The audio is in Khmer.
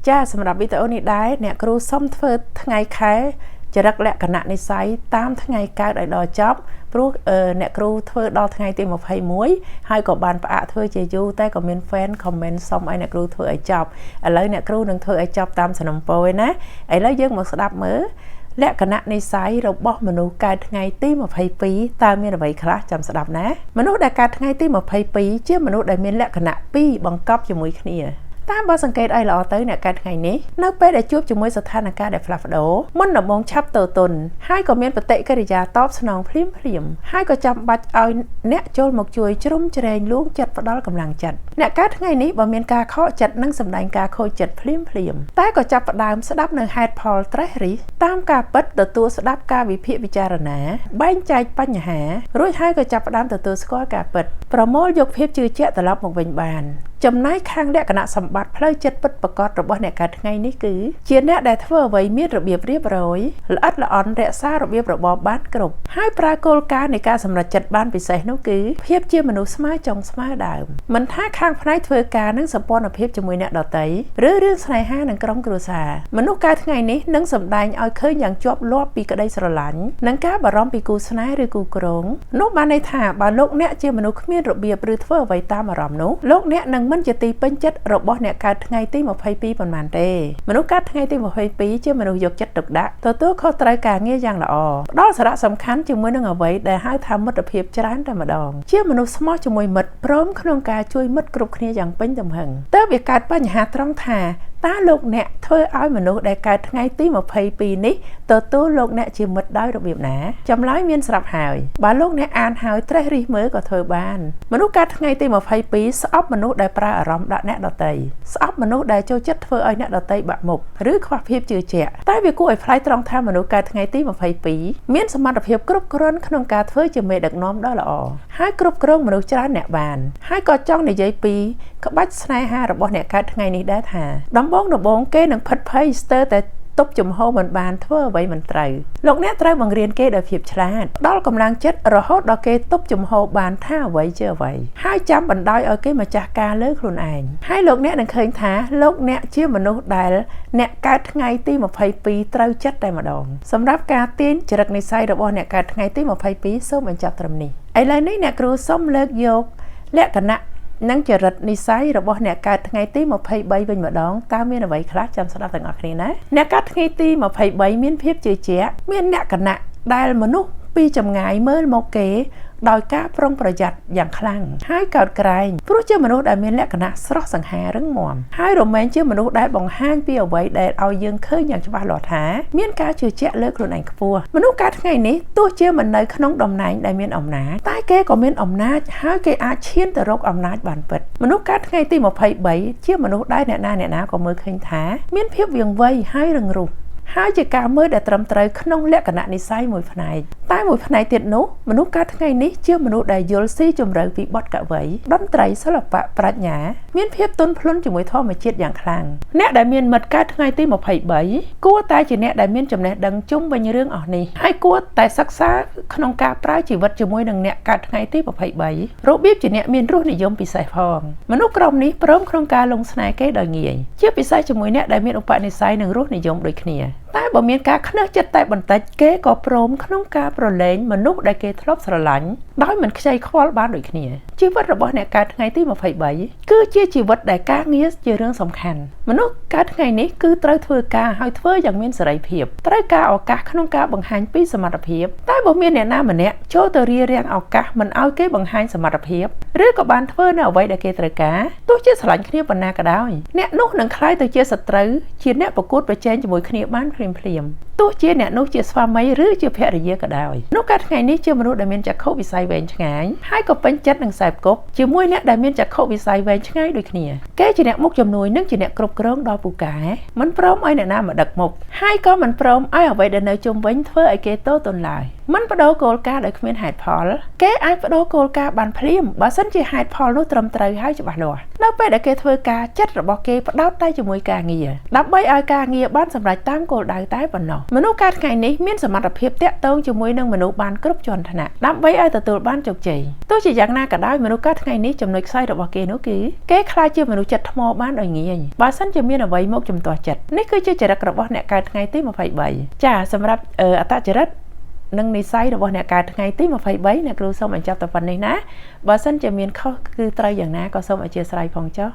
ចាសម្រាប់វីដេអូនេះដែរអ្នកគ្រូសុំធ្វើថ្ងៃខែចរិតលក្ខណៈនិស័យតាមថ្ងៃកើតឲ្យដល់ចប់ព្រោះអ្នកគ្រូធ្វើដល់ថ្ងៃទី21ហើយក៏បានផ្អាកធ្វើជាយូរតែក៏មាន fan comment សុំឲ្យអ្នកគ្រូធ្វើឲ្យចប់ឥឡូវអ្នកគ្រូនឹងធ្វើឲ្យចប់តាមសំណពរឯណាឥឡូវយើងមកស្ដាប់មើលលក្ខណៈនិស័យរបស់មនុស្សកើតថ្ងៃទី22តើមានអ្វីខ្លះចាំស្ដាប់ណាមនុស្សដែលកើតថ្ងៃទី22ជាមនុស្សដែលមានលក្ខណៈ2បង្កប់ជាមួយគ្នាតាមបើសង្កេតឲ្យល្អទៅអ្នកកើតថ្ងៃនេះនៅពេលដែលជួបជាមួយស្ថានភាពដែលផ្លាស់ប្ដូរមុនដំបូងឆាប់ទៅទុនហើយក៏មានប្រតិកិរិយាតបស្នងភ្លាមភ្លាមហើយក៏ចាំបាច់ឲ្យអ្នកចូលមកជួយជ្រោមជ្រែងលួងចិត្តផ្ដល់កម្លាំងចិត្តអ្នកកើតថ្ងៃនេះបើមានការខកចិត្តនិងសម្ដែងការខូចចិត្តភ្លាមភ្លាមតែក៏ចាប់ផ្ដើមស្ដាប់នៅហេតុផលត្រេះរិះតាមការពិតទទួលស្ដាប់ការវិភាគពិចារណាបែងចែកបញ្ហារួចហើយក៏ចាប់ផ្ដើមទទួលស្គាល់ការពិតប្រមូលយកភាពជឿជាក់ត្រឡប់មកវិញបានចំណែកខាងលក្ខណៈសម្បត្តិផ្លូវចិត្តពិតប្រាកដរបស់អ្នកកើតថ្ងៃនេះគឺជាអ្នកដែលធ្វើអ្វីមានរបៀបរៀបរយល្អិតល្អន់រក្សារបៀបរបបបានគ្រប់ហើយប្រើគោលការណ៍នៃការសម្រេចចិត្តបានពិសេសនោះគឺភាពជាមនុស្សស្មើចុងស្មើដើមមិនថាខាងផ្នែកធ្វើការនិងសម្ព័ន្ធភាពជាមួយអ្នកដទៃឬរឿងស្នេហានិងក្រុមគ្រួសារមនុស្សកើតថ្ងៃនេះនឹងសម្ដែងឲ្យឃើញយ៉ាងជាប់លាប់ពីក្តីស្រឡាញ់និងការបារម្ភពីគូស្នេហ៍ឬគូគ្រងនោះបានន័យថាបើលោកអ្នកជាមនុស្សគ្មានរបៀបឬធ្វើអ្វីតាមអារម្មណ៍នោះលោកអ្នកនឹងមិនជាទីពេញចិត្តរបស់អ្នកកើតថ្ងៃទី22ប៉ុន្មានទេមនុស្សកើតថ្ងៃទី22ជាមនុស្សយកចិត្តទុកដាក់ទទួលខុសត្រូវការងារយ៉ាងល្អផ្ដល់សារៈសំខាន់ជាមួយនឹងអ្វីដែលហៅថាមិត្តភាពច្រើនតែម្ដងជាមនុស្សស្មោះជាមួយមិត្តព្រមក្នុងការជួយមិត្តគ្រប់គ្នាយ៉ាងពេញទំហឹងតើវាកើតបញ្ហាត្រង់ថាតើលោកអ្នកធ្វើឲ្យមនុស្សដែលកើតថ្ងៃទី22នេះទទួលលោកអ្នកជាមិត្តដោយរបៀបណាចម្លើយមានស្រាប់ហើយបើលោកអ្នកអានហើយត្រេះរិះមើលក៏ធ្វើបានមនុស្សកើតថ្ងៃទី22ស្អប់មនុស្សដែលប្រើអារម្មណ៍ដាក់អ្នកដទៃស្អប់មនុស្សដែលចូលចិត្តធ្វើឲ្យអ្នកដទៃបាក់មុខឬខ្វះភាពជឿជាក់តែវាគួរឲ្យប្លែកត្រង់ថាមនុស្សកើតថ្ងៃទី22មានសមត្ថភាពគ្រប់គ្រាន់ក្នុងការធ្វើជាមេដឹកនាំដ៏ល្អហើយគ្រប់គ្រងមនុស្សច្រើនអ្នកបានហើយក៏ចង់និយាយពីក្បាច់ស្នេហារបស់អ្នកកើតថ្ងៃនេះដែរថាដំបូងគេនឹងភិតភ័យស្ទើរតែទប់ជំហរមិនបានធ្វើអ្វីមិនត្រូវលោកអ្នកត្រូវបង្រៀនគេដោយភាពឆ្លាតផ្ដល់កម្លាំងចិត្តរហូតដល់គេទប់ជំហរបានថាអ្វីជាអ្វីហើយចាំបណ្ដោយឲ្យគេម្ចាស់ការលើខ្លួនឯងហើយលោកអ្នកនឹងឃើញថាលោកអ្នកជាមនុស្សដែលអ្នកកើតថ្ងៃទី22ត្រូវចិត្តតែម្ដងសម្រាប់ការទាញចរិតនិស័យរបស់អ្នកកើតថ្ងៃទី22សូមបញ្ចប់ត្រឹមនេះឥឡូវនេះអ្នកគ្រូសូមលើកយកលក្ខណៈនិងចរិតនិស័យរបស់អ្នកកើតថ្ងៃទី23វិញម្ដងតើមានអ្វីខ្លះចាំស្ដាប់ទាំងអស់គ្នាណាអ្នកកើតថ្ងៃទី23មានភាពជឿជាក់មានលក្ខណៈដែលមនុស្សពីចម្ងាយមើលមកគេដោយការប្រុងប្រយ័ត្នយ៉ាងខ្លាំងហើយកោតក្រែងព្រោះជាមនុស្សដែលមានលក្ខណៈស្រស់សង្ហារឹងមាំហើយរមែងជាមនុស្សដែលបង្ហាញពីអ្វីដែលឲ្យយើងឃើញយ៉ាងច្បាស់លាស់ថាមានការជឿជាក់លើខ្លួនឯងខ្ពស់មនុស្សកើតថ្ងៃនេះទោះជាមិននៅក្នុងតំណែងដែលមានអំណាចតែគេក៏មានអំណាចហើយគេអាចឈានទៅរកអំណាចបានពិតមនុស្សកើតថ្ងៃទី23ជាមនុស្សដែលអ្នកណាក៏មើលឃើញថាមានភាពវៀងវៃហើយរឹងរូសហើយជាការមើលដែលត្រឹមត្រូវក្នុងលក្ខណៈនិស័យមួយផ្នែកតែមួយផ្នែកទៀតនោះមនុស្សកើតថ្ងៃនេះជាមនុស្សដែលយល់ស៊ីជម្រៅពីបទកវីតន្ត្រីសិល្បៈប្រាជ្ញាមានភាពទន់ភ្លន់ជាមួយធម្មជាតិយ៉ាងខ្លាំងអ្នកដែលមានមិត្តកើតថ្ងៃទី23គួរតែជាអ្នកដែលមានចំណេះដឹងជុំវិញរឿងអស់នេះហើយគួរតែសិក្សាក្នុងការប្រើជីវិតជាមួយនឹងអ្នកកើតថ្ងៃទី23របៀបជាអ្នកមានរសនិយមពិសេសផងមនុស្សក្រុមនេះព្រមក្នុងការលងស្នេហ៍គេដោយងាយជាពិសេសជាមួយអ្នកដែលមានឧបនិស្ស័យនិងរសនិយមដូចគ្នាតែបើមានការខ្នើសចិត្តតែបន្តិចគេក៏ព្រមក្នុងការប្រឡែងមនុស្សដែលគេធ្លាប់ស្រឡាញ់ដោយមិនខ្ចីខ្វល់បានដូចគ្នាជីវិតរបស់អ្នកកើតថ្ងៃទី23គឺជាជីវិតដែលការងារជារឿងសំខាន់មនុស្សកើតថ្ងៃនេះគឺត្រូវធ្វើការហើយធ្វើយ៉ាងមានសេរីភាពត្រូវការឱកាសក្នុងការបង្ហាញពីសមត្ថភាពតែបើមានអ្នកណាម្នាក់ចូលទៅរារាំងឱកាសមិនឲ្យគេបង្ហាញសមត្ថភាពឬក៏បានធ្វើនៅអ្វីដែលគេត្រូវការទោះជាស្រឡាញ់គ្នាប៉ុណ្ណាក៏ដោយអ្នកនោះនឹងក្លាយទៅជាសត្រូវជាអ្នកប្រកួតប្រជែងជាមួយគ្នាបានភ្លាមៗទោះជាអ្នកនោះជាស្វាមីឬជាភរិយាក៏ដោយនោះកើតថ្ងៃនេះជាមនុស្សដែលមានចក្ខុវិស័យវែងឆ្ងាយហើយក៏ពេញចិត្តនឹងខ្សែគប់ជាមួយអ្នកដែលមានចក្ខុវិស័យវែងឆ្ងាយដូចគ្នាគេជាអ្នកមុខជំនួយនិងជាអ្នកគ្រប់គ្រងដល់ពូកែមិនព្រមឲ្យអ្នកណាមកដឹកមុខហើយក៏មិនព្រមឲ្យអ្វីដែលនៅជុំវិញធ្វើឲ្យគេតូទន់ឡើយមិនបដូរគោលការណ៍ដោយគ្មានហេតុផលគេអាចបដូរគោលការណ៍បានភ្លាមបើសិនជាហេតុផលនោះត្រឹមត្រូវហើយច្បាស់លាស់នៅពេលដែលគេធ្វើការចិត្តរបស់គេផ្ដោតតែជាមួយការងារដើម្បីឲ្យការងារបានសម្រេចតាមគោលដៅតែប៉ុណ្ណោះ មនុស្សកើតថ្ងៃនេះមានសមត្ថភាពតាក់ទងជាមួយនឹងមនុស្សបានគ្រប់ជាន់ថ្នាក់ដើម្បីឲ្យទទួលបានជោគជ័យទោះជាយ៉ាងណាក៏ដោយមនុស្សកើតថ្ងៃនេះចំណុចខ្សោយរបស់គេនោះគឺគេខ្លាចជាមនុស្សចិត្តថ្មបានដោយងាយបើសិនជាមានអ្វីមកជំទាស់ចិត្តនេះគឺជាចរិតរបស់អ្នកកើតថ្ងៃទី23ចាសម្រាប់អត្តចរិតនិងនិស័យរបស់អ្នកកើតថ្ងៃទី23អ្នកគ្រូសូមបញ្ចប់តែប៉ុណ្្នេះណាបើសិនជាមានខុសគឺត្រូវយ៉ាងណាក៏សូមអធិស្ឋានផងចុះ។